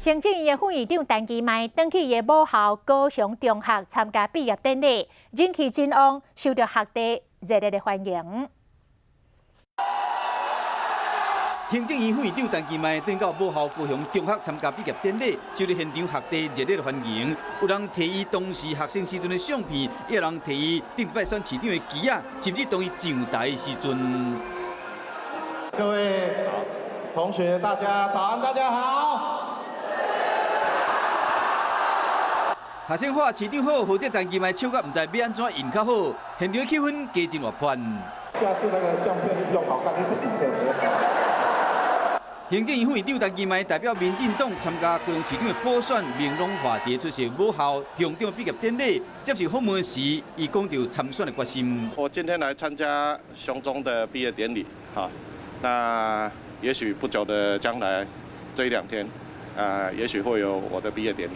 行政院副院長陳其邁轉去伊的母校高雄中學參加畢業典禮，人氣真旺，受到學弟熱烈的歡迎。行政院副院長陳其邁轉到母校高雄中學參加畢業典禮，受到現場學弟熱烈的歡迎。有人提伊當時學生時陣的相片，也有人提伊頂擺選市長的旗仔，甚至當伊上台的時陣。各位同學，大家早安，大家好。學生喊市長好，或者陳其邁笑甲毋知欲按怎應較好，現場氣氛加真活潑。下次那個相片用好看一點。行政院副院長陳其邁代表民進黨參加高雄市長的補選，明朗話題出席母校雄中畢業典禮，接受訪問時，伊講著參選的決心。我今天來參加雄中的畢業典禮，哈，那也許不久的將來，這一兩天，啊，也許會有我的畢業典禮。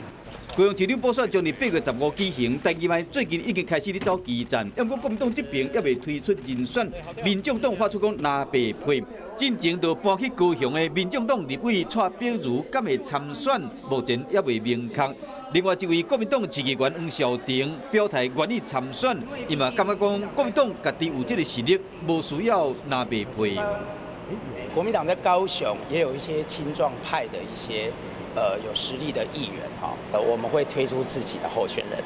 高雄市長補選將佇8月15舉行，陳其邁最近已經開始咧走基層，毋過國民黨這邊猶未推出人選，民眾黨發出講藍白配，進前就搬去高雄的民眾黨立委蔡碧如敢會參選，目前猶未明確。另外一位國民黨市議員黃少廷表態願意參選，伊嘛感覺講國民黨家己有這个實力，無需要藍白配。國民黨在高雄也有一些青壯派的一些有實力的議員哈，我們會推出自己的候選人。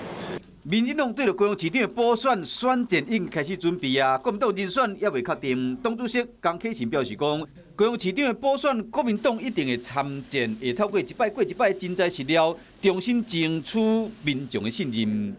民進黨對著高雄市長的補選選戰已經開始準備啊，國民黨人選猶未確定。黨主席江啟臣表示講，高雄市長的補選，國民黨一定會參戰，會透過一擺過一擺真材實料，重新爭取民眾的信任。